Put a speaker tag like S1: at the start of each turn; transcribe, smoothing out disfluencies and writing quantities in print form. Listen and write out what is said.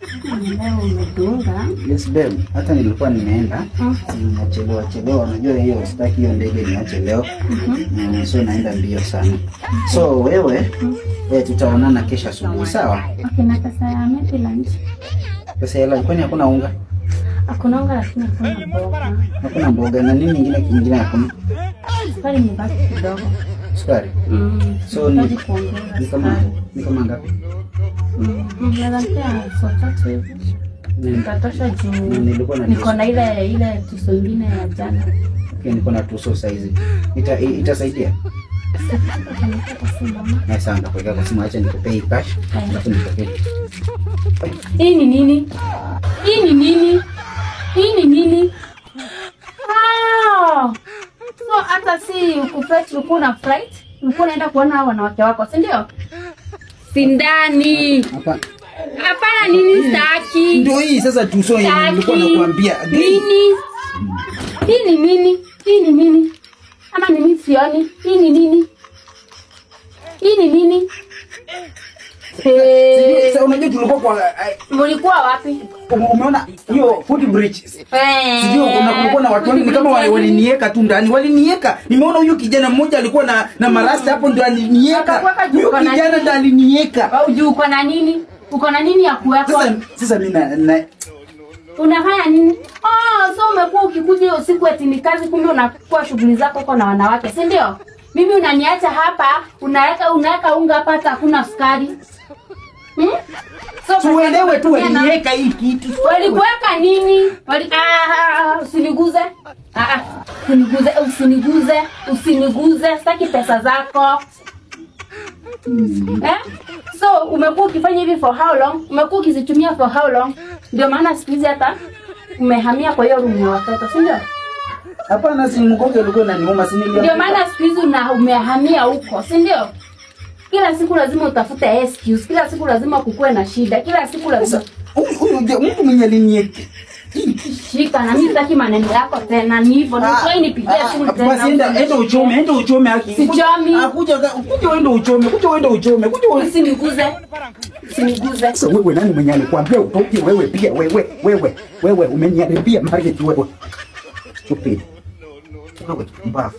S1: Leo umedunga.
S2: Yes babe, hata nilikuwa nimeenda. Nimechelewa chelewa, unajua hiyo sitaki hiyo ndege niache leo. So naenda mbio sana. So wewe tutaonana kesho asubuhi, sawa?
S1: Okay, na pesa ya maybe lunch.
S2: Pesa ya lunch, kwani hakuna unga?
S1: Hakuna unga lakini hakuna mboga.
S2: Hakuna mboga na nini nyingine hakuna?
S1: Sukari ni baki kidogo.
S2: Sukari? So ni kama ngapi?
S1: Nadhani so tatu hivi. Nitatosha juu. Niko na ile tuso ingine ya jana.
S2: Okay, niko na tuso size. Itasaidia? Na sasa nitakuweka kwa simu, acha nikupe cash alafu nikupe.
S1: Hii ni nini? Hii ni nini? Hii ni nini? Ah! So hata si ukufetch ulikuwa na flight, ulikuwa unaenda kuona hao wanawake wako, si ndio? Sindani.
S2: Hapana.
S1: Hapana nini sitaki.
S2: Ndio hii sasa tuso yenyewe nilikuwa nakuambia.
S1: Nini? Hii ni nini? Hii ni nini? Ama ni mimi sioni? Hii ni nini? Hii ni nini?
S2: Sasa unajua tulikuwa kwa
S1: mlikuwa wapi?
S2: Umeona hiyo footbridge? Sijui kuna kulikuwa na watu wengi ni kama walinieka tu ndani. Walinieka. Nimeona huyu kijana mmoja alikuwa na marasta hapo ndio alinieka. Huyu kijana ndio alinieka.
S1: Au juu uko na nini? Uko na nini ya kuweka?
S2: Sasa mimi na
S1: unafanya nini? Oh, so umekuwa ukikuja usiku eti ni kazi, kumbe unakuwa shughuli zako huko na wanawake, si ndio? Mimi unaniacha hapa, unaweka unga hapa hata hakuna sukari.
S2: So tuelewe tu waliniweka hii kitu.
S1: Walikuweka nini? Usiniguze. Usiniguze, usiniguze, sitaki pesa zako. So umekuwa ukifanya hivi for how long? Umekuwa ukizitumia for how long? Ndio maana siku hizi hata umehamia kwa hiyo room ya watoto, si ndio?
S2: Hapana, si mgongo ulikuwa unaniuma, si niliona.
S1: Ndio maana siku hizi umehamia huko, si ndio? Kila siku lazima utafute excuse, kila siku lazima kukue na shida, kila siku lazima.
S2: Huyu mtu mwenye alinieke.
S1: Shika na mimi sitaki maneno yako tena, ni hivyo. Ni nipigie simu tena.
S2: Basi enda uchome haki.
S1: Sichomi.
S2: Kuja uende uchome, kuja uende uchome, kuja
S1: usiniguze. Usiniguze.
S2: Sasa wewe nani mwenye alikwambia utoke wewe pia wewe umeniharibia marriage wewe. Stupid. Wewe mbafu.